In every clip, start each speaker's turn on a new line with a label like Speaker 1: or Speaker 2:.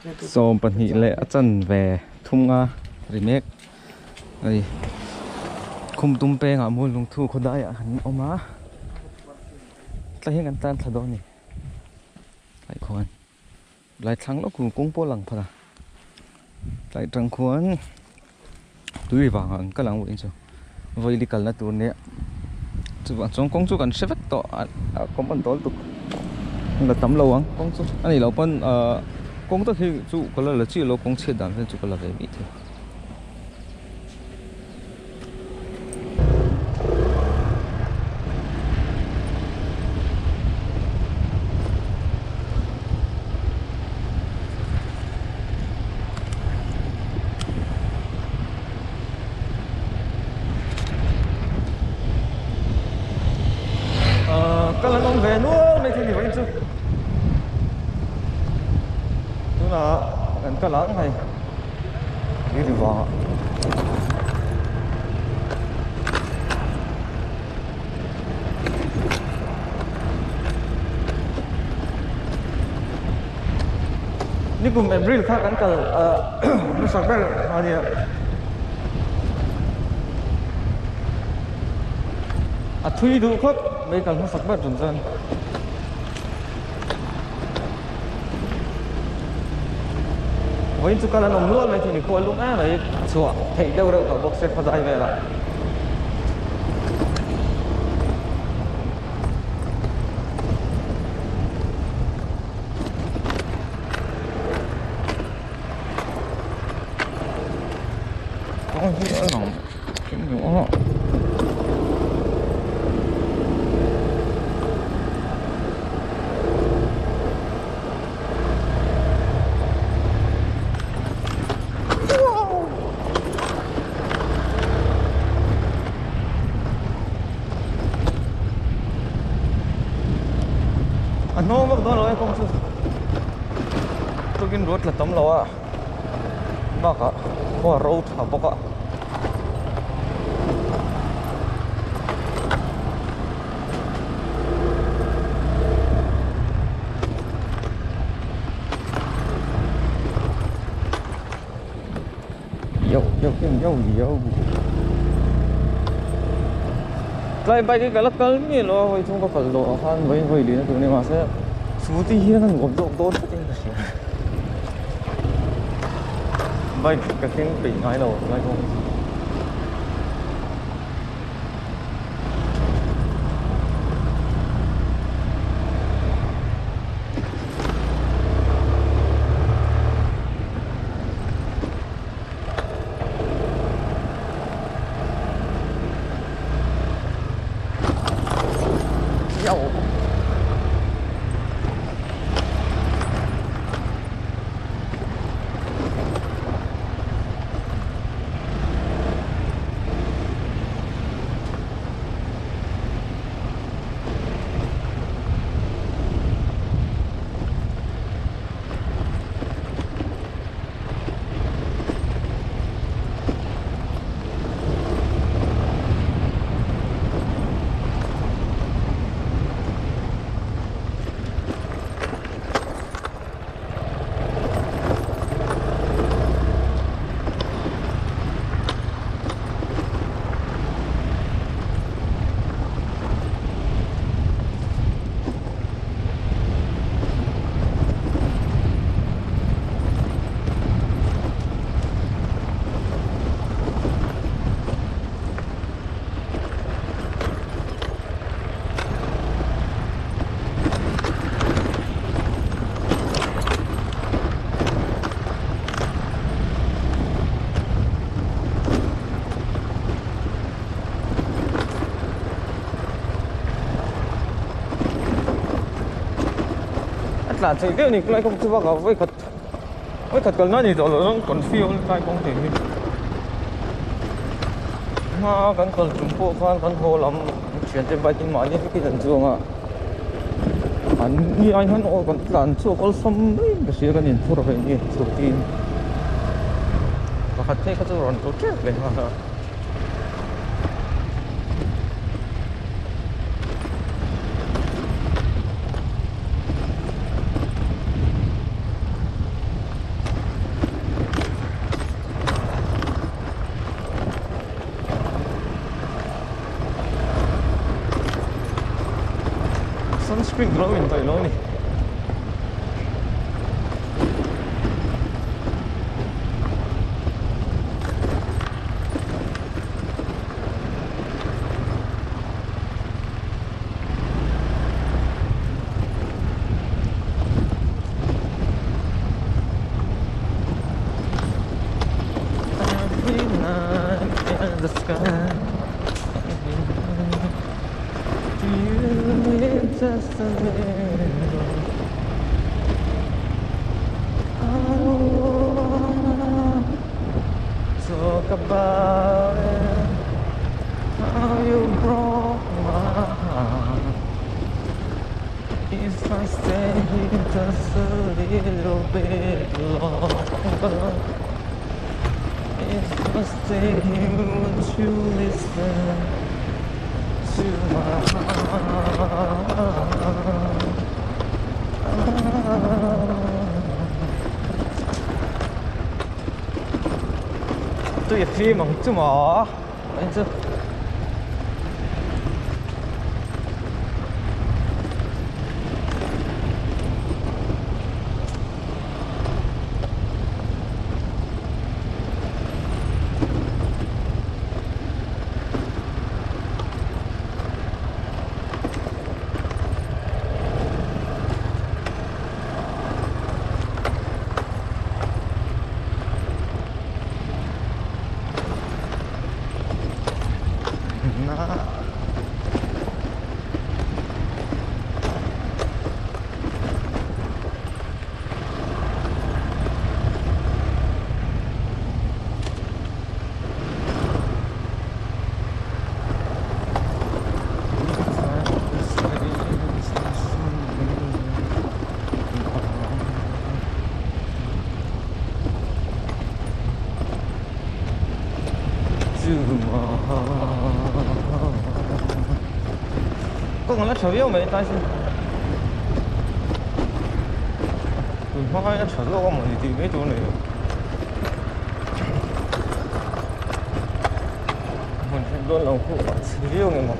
Speaker 1: Sawmpahnih leh a chanve thunga ri mek a ni khum tum pengah mual lungthu khawdaiah an awm a tlai hian kan tan thla dawn a ni tlai khuan tlai thlang lawk tur kawng pawh a lang phal a tlai tang khuan tui vangah an kal ang vawiin chu vawili kalna tur nia chuvang chuan kawng chu kan hre vek tawh a common dawl tuk la tam lo ang kawng chu a nih loh pawn ahh kawng tak hi chu ka la la chiah lo kawng chhiat dan vel chu ka la ve mai thei. Kal an awm ve nual mai thei ni vawiin chu tunah kan kal ang hei ni ri vangah. Nikum April kha kan kal hmasak ber a nia. A thui duh khawp mai kal hmasak ber tum chuan. Vawiin chu kal an awm nual mai thei ni khual lung em mai chhuah theih deuh reuh tawh bawk se khawdai velah. A hnawng vak dawn lo e kawng chu tukin road la tam lo a bakah khua ro tha bawk a. Tlai bike hi ka la kal miah lo a hawi chung ka kal loh ah khan vawiin vawi leh na tur a ni mahse scooty hian a nuam zawk dawn tlat in ka hria bike ka keng peih ngai lo tlai kawng hi chu. A tlan theih deuh a ni tlai kawng chu bakah vawikhat vawikhat kalna a ni tawh lo chuan confi a awm tlai kawng tih hi hma kan kal tum pawh khan kan haw lam thiante bike in mahni vekin an chuang a an ni ai hian aw kan tlan chhuak awlsam mai ka hria kan inphur ve nge scooty in pakhat phei kha chu rawn tlu tep leh nghal a. Sunscreen lo in tawih lo a ni. Every night in the sky. Do you need just a little? I wanna talk about it. How you broke my heart. If I stay here just a little bit longer. If I stay here, would you listen to my heart? Tui a fim ang chu maw? Anh chu. Kawng la tha viau mai tlai chu tun hma hian a tha zawk a mawni tih mai tur a ni lo hmun hret dawn lo pawh a chhe viau ang emaw.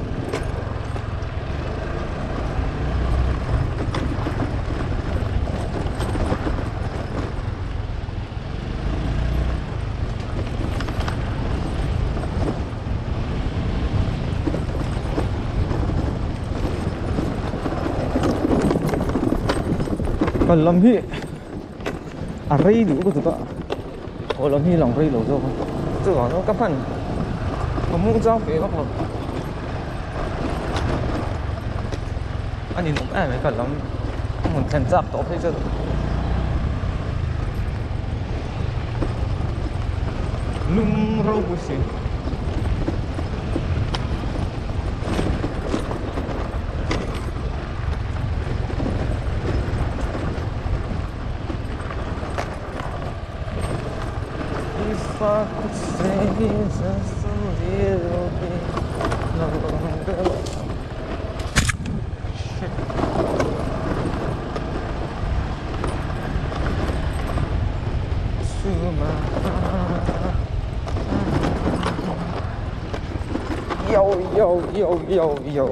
Speaker 1: Kal lam hi a rei duh lutuk a haw lam hi lang rei lo zawk a chuvang chuan ka hman ka hmuh chang ve vak lo a ninawm em mai kal lam hmun thlen chak tawh phei chuan lum ropui si. If I could stay just a little bit longer. Shit. To my heart. Yo, yo, yo, yo, yo.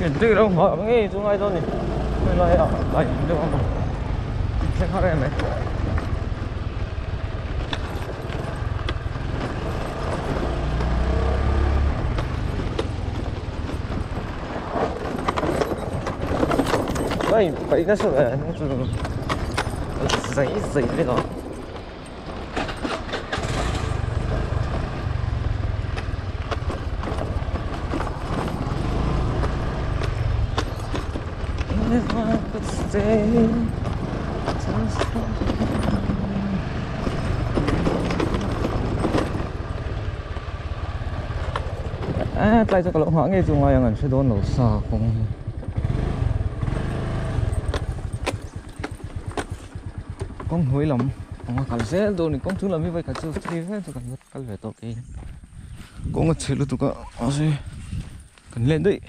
Speaker 1: Chuyển từ đâu mở nghe xuống ngay thôi này. Lai ah lai deuh ang thleng har em mai. Ai phải nó sao vậy giấy giấy với nó à tại cho cái lỗ hỏa nghe dùng ngoài ngàn sẽ đón lỗ xa không con hối lắm con khá dễ đồ này con thứ làm như vậy cả chưa thì hết cho cần cần phải tập đi con có chế luôn tụi con ở đây cần lên đấy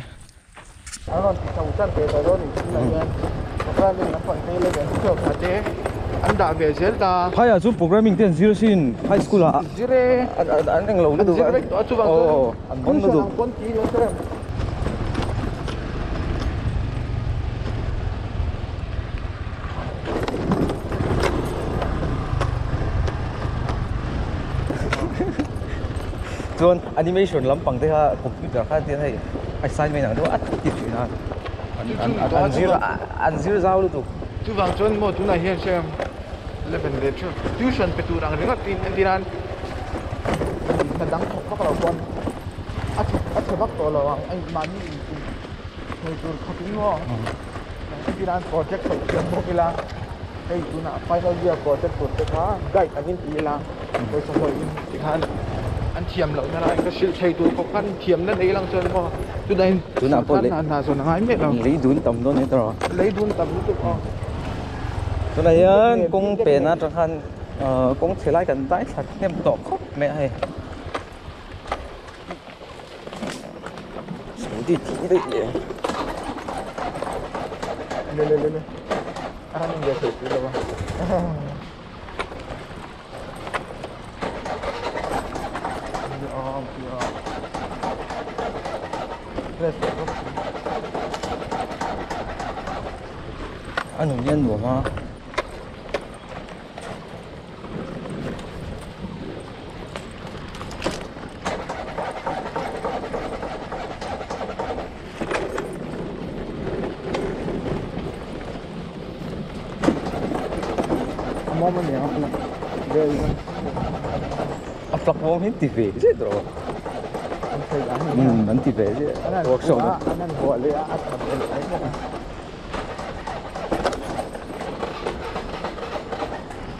Speaker 2: anh đã về dễ ta
Speaker 1: hay là giúp programming tiền zero xin high school à
Speaker 2: zero
Speaker 1: anh anh lâu nó được ồ anh nó được chuan animation lampang te kha computer kha tian hei assignment ang deuh a ti thin a an zir an zir zau lutuk
Speaker 2: chu wang chuan maw tunah hian sem 11 leh 12 tuition pe tur ang ringawt tin entiran hna dang thawk vak lo pawn a chhe vak tawh lo ang mahni hmei tur khatin maw entiran project chhoh thiam bawk ila hei tunah final year project tur te kha guide angin ti ila pawisa hlawhin tikhan an thiam loh na lai ka hrilh thei tur khawp khan thiam na nei lang chuan maw tunah
Speaker 1: tunah pawh
Speaker 2: hna zawn a ngai miah lo
Speaker 1: lei dun tam dawn ni tawh
Speaker 2: lei dun tam lutuk aw
Speaker 1: tunah hian kawng pen atang khan kawng chhe lai kan dai thla hnem tawh khawp mai a hei scooty thi daih leh
Speaker 2: le le le le a rawn in ve thei si lo a.
Speaker 1: Anh hùng nhân của hoa a plak bawm hi ti ve zet rawh an ti ve zet workshop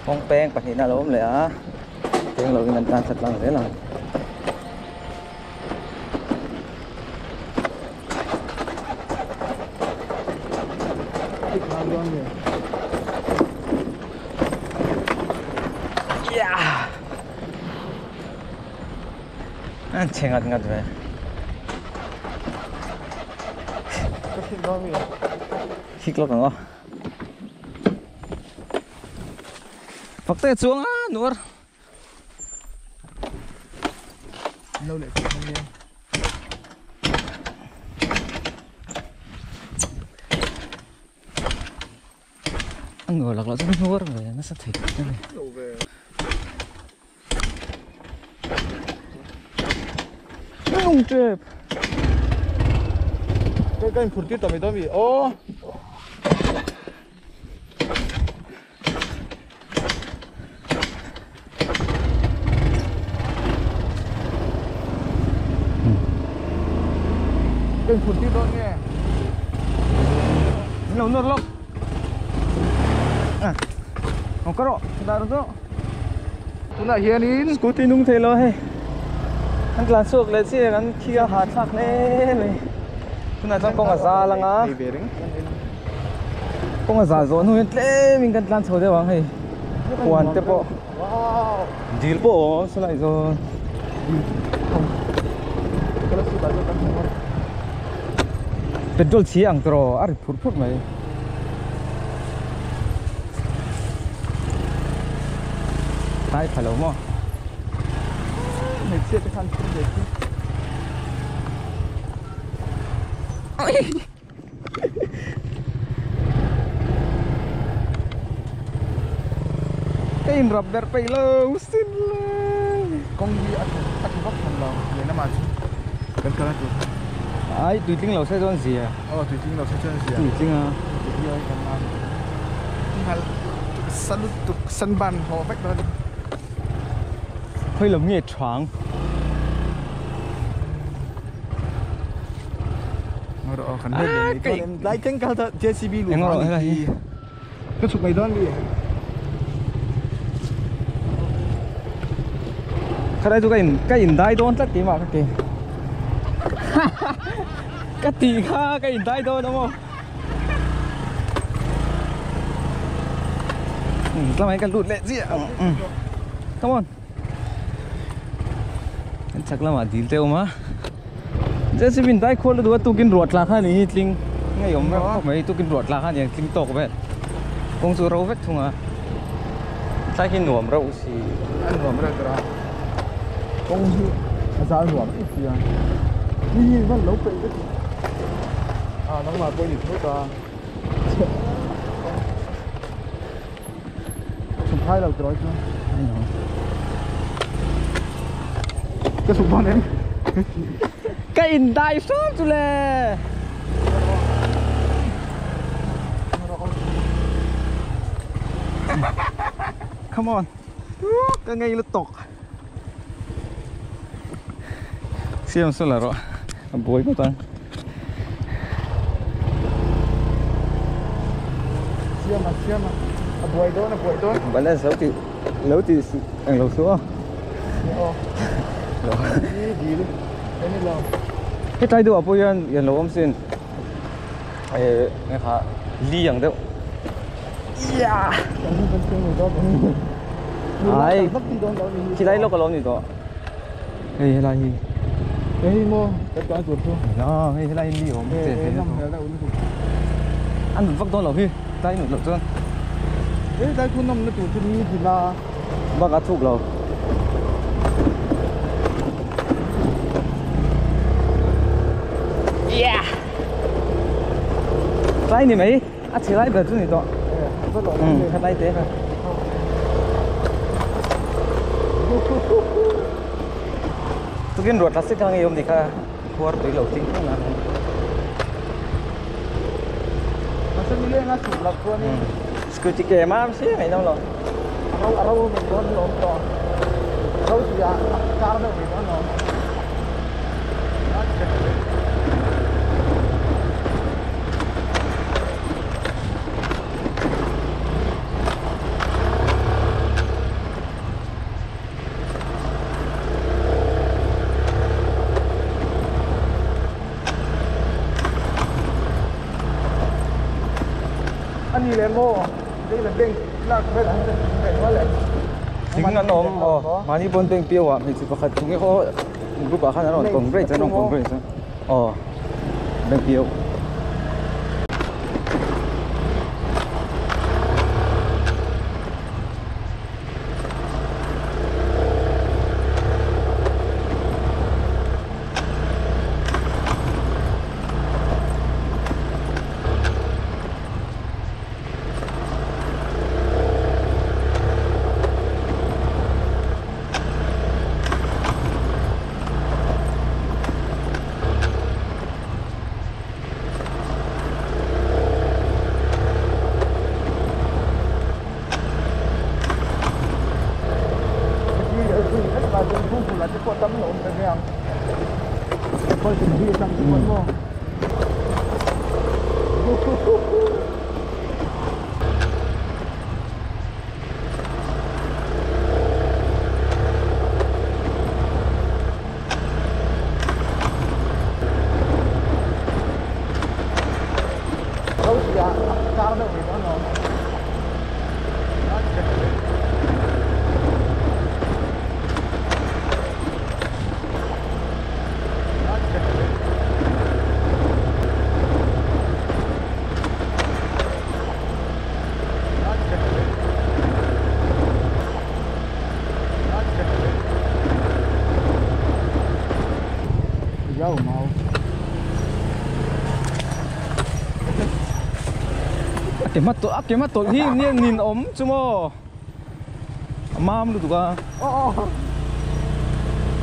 Speaker 1: kawng peng pahnih na lo awm leh a peng lo in an tan that lang zel ang yeah an che ngat ngat ve khik lawk ang aw fakte chuang a nuar
Speaker 2: lâu lại không nghe
Speaker 1: ăn ngồi lạc lõi cho nó nuar rồi nó sẽ thịt này nung trip
Speaker 2: cái cái phun tiết tao mới tao bị ô cái phun tiết đó nghe
Speaker 1: nó nó lốc à không có rồi ta đó
Speaker 2: tụi này hiền in
Speaker 1: scooty nung thế lo hay anh làm suộc lấy xe anh khi hạt sắc lên này tụi này trong con ở xa lăng á con ở xa rồi nuôi lê mình cần làm số đấy bằng hay quan tiếp bộ deal bộ số này rồi petrol chỉ ăn trò ăn phút phút mày tai phải lâu mà
Speaker 2: mày chết cái khăn không để chứ
Speaker 1: Cái in rập bẹt bay lâu xin lên
Speaker 2: công ty ăn ăn vấp thằng lò để nó mà cần cần chú
Speaker 1: ai tùy tính lầu xe chọn gì à
Speaker 2: tùy tính lầu xe chọn gì à
Speaker 1: tùy tính à
Speaker 2: sân bàn họ vách đó
Speaker 1: hơi lồng nghề choáng
Speaker 2: lại cái cái JCB luôn cái chụp này đó đi
Speaker 1: cái đây chú cái in đai đón tất tí mà cái kì cái tí kha cái in đai đón đúng không? Làm mấy cái lụt lẹ gì ạ? Come on. Chắc là mà đi theo mà. JCB đai khô là đua tu kinh ruột là kha này linh ngay ông mấy tu kinh ruột là kha này linh tộc vậy. Công chú rau vết thùng à? Tại khi nuông rau xì.
Speaker 2: Ăn nuông rau rồi. Công chú sao nuông ít xì à? Đi vẫn lấu bị cái. À nó mà quay đi thôi ta. Hai đầu rồi chứ. Cái sụp bọn em.
Speaker 1: Cái in đại sớm chú lệ. Come on. Cái ngay nó tọc. Xem số là rõ. Bối của ta.
Speaker 2: Xem mà. Buổi đó là buổi đó.
Speaker 1: Bạn đã xấu thì lấu thì ăn lẩu số. Cái trái đùa bây giờ yên lẩu ông xin. Nghe khá lyอย่างđâu. Yeah. Ai. Chỉ lấy lúc cái lẩu này đó. Đây là gì?
Speaker 2: Đây mua cái cái chuột thôi.
Speaker 1: Đó, đây là ly ông. Ăn được vắt đó lẩu hi, tay nụt lẩu chân.
Speaker 2: Đâyคุณน้ำในตัวที่นี่ดีละ
Speaker 1: บ้ากระทุกเราเย้ไล่นี่ไหมอ่ะเฉลี่ยแบบนี้ตัวไล่เตะตุกินรถลัสซิ่งไงยมดีค่ะควรตัวเราทิ้งข้างหลัง
Speaker 2: มันจะมีเรื่องน่าสุดละตัวนี้
Speaker 1: Scooty kìa mà em xí ngày đâu rồi.
Speaker 2: Đâu mình có lộn tròn. Đâu thì à, cao đâu mình có lộn. Anh đi lên mô. Đây là bên là bên bên quá lệ.
Speaker 1: Chính là nó mà đi bên bên tiêu à, mình chỉ có khách chúng cái khó lúc bà khăn nó còn rate nó còn rate. Bên tiêu. Cái mắt tôi hi niên nhìn ốm chứ mò. Mam lu tuka.
Speaker 2: Oh.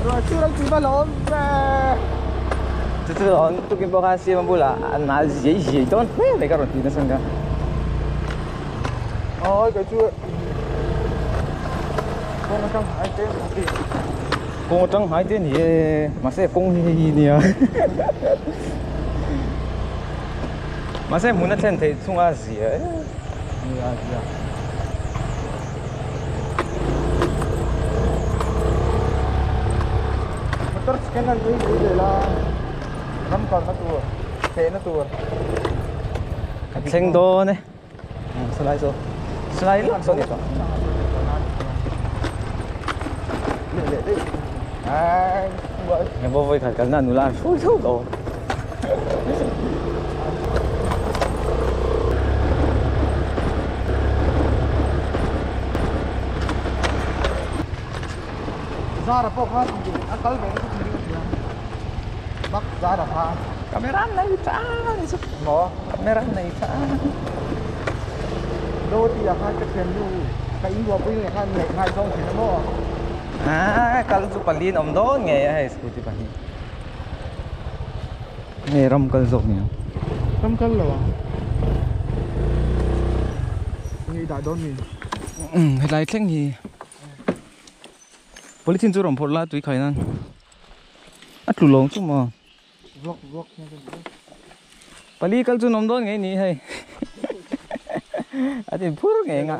Speaker 2: Rồi chưa đang tìm ba lộn về.
Speaker 1: Chu on tukin pawh khan siam a bulah a nal ziai ziai dawn hle mai ka rawn ti nasa anga.
Speaker 2: Ôi cái chưa. Kawng atang hai te ni.
Speaker 1: Kawng atang hai te ni e mahse kawng hi hei hi nia. Mahse hmun a thlen theih chunga zia e.
Speaker 2: Nia zia. Motor second hand pui pui leh la ram kalna tur fehna tur.
Speaker 1: Ka thleng dawn e. Salai saw salai lak saw ni tawh. Nge pawh vawi khat kalna nula an hruai tho tawh.
Speaker 2: Zara pawh kha a kal ve nasa thin a nia bak Zara kha.
Speaker 1: Camera nei tha ni chu.
Speaker 2: Maw?
Speaker 1: Camera nei tha.
Speaker 2: Dawti ah khan ka thiannu ka in ruahpui leh khan ngaih ngaihzawng thin a maw?
Speaker 1: Ah kal chu pali an awm dawn ngei a hei scooty pahnih. Nge ram kal zawk ni ang?
Speaker 2: Ram kal lo ang. Nge i dah dawn mi?
Speaker 1: Helai thleng hi polythene chu rawn phawrh la tui khai nan a tlu lawng chu maw?
Speaker 2: Vlog vlog hian ka ni.
Speaker 1: Pali kal chu nawm dawn ngei ni hei. A tin phur ngei nga.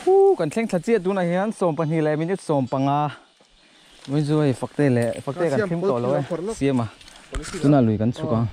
Speaker 1: Hu kan thleng thla chiah tunah hian 12 leh minute 15. Vawiin chu hei fakte leh fakte kan thim tawh lo e siam a. Tunah lui kan chhuk ang.